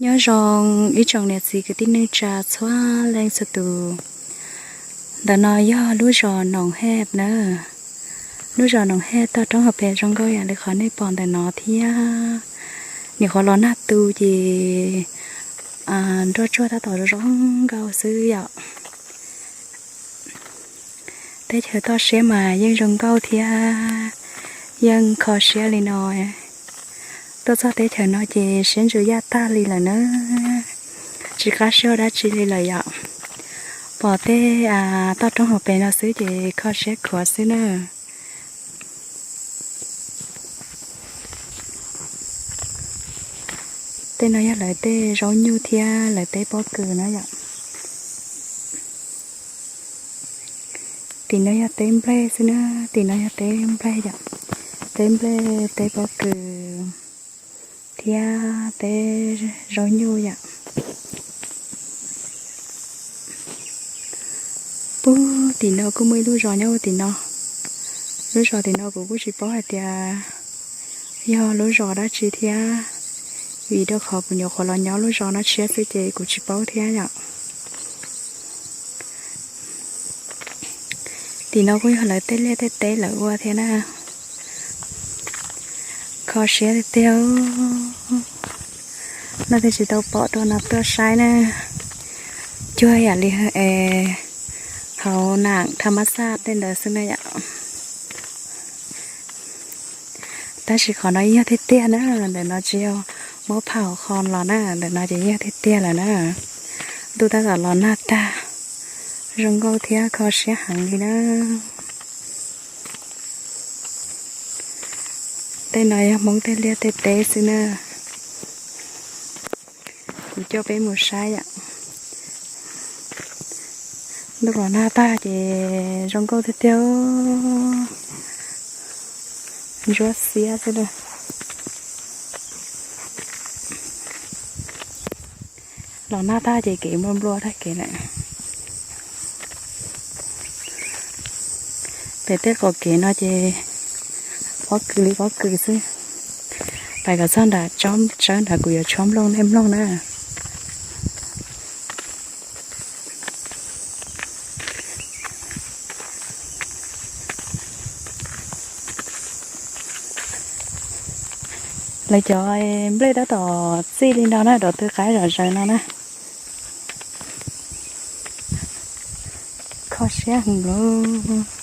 Nyob zoo ib tsoom niam txiv kwv tij neej tsa txhua leej txhua tus. Ntawm no yog lub zos Noom Hej na. Lub zos Noom Hej toj roob hauv pes zoo nkauj yam li qhov nej pom ntawm no thiab. Nyuam qhuav los nag tu ces nroj tsuag tab tom zoo nkauj xwb yom. Teb chaws toj siab mas yeej zoo nkauj thiab yeej kho siab li no. Tuaj txog teb chaws no ces siab ntsws yaj tag li lawm na. Tsis qab siab dab tsi li lawm yom. Pom tej toj roob hauv pes no xwb ces kho siab khuav xwb na. Tej no yog lawv tej zaub nyuj thiab lawv tej pob kws na yom. Tim no yog teb nplej xwb na, tim no yog teb nplej yom. Teb nplej, teb pob kws thiab teb zaub nyuj yom. Pub tim no kuj muaj ib lub zos nyob tim no. Lub zos tim no kuv kuj tsis paub hais tias yog lub zos dab tsi thiab, vim rau qhov kuv nyuam qhuav los nyob lub zos no tshiab xwb ces kuv tsis paub thiab yom. Tim no kuj yog lawv tej liaj tej teb lawv ua thiab na. Kho siab tiag tiag. Leej twg tsis tau pom rau no tuaj saib na. Cuag yam li hauv nam thaj mab xaj tej ntawd xwb na yom. Tab sis qhov no yog tiag tiag na, ntawm no tsis yog muab pham hauv qhov los na, ntawm no ces yog tiag tiag lawm na. Ntuj tab tom los nag tag, zoo nkauj thiab kho siab heev li na. Tej no yog Hmoob tej liaj tej teb xwb na. Kuv coj peb mus saib yom. Ntuj los nag tag ces zoo nkauj tiag tiag. Ntsuab xiab xwb. Los nag tag ces kev nplua nplua tag kev lawm. Pem tej qaum kev no ces pob kws li pob kws xwb. Pais kom txog nram tsob tsawb nrad kuv yuav tshuab nplooj nej mloog na. Lawv cov nplej tab tom txij li no na, rau tw qaib zom zaws no na. Kho siab heev lauj.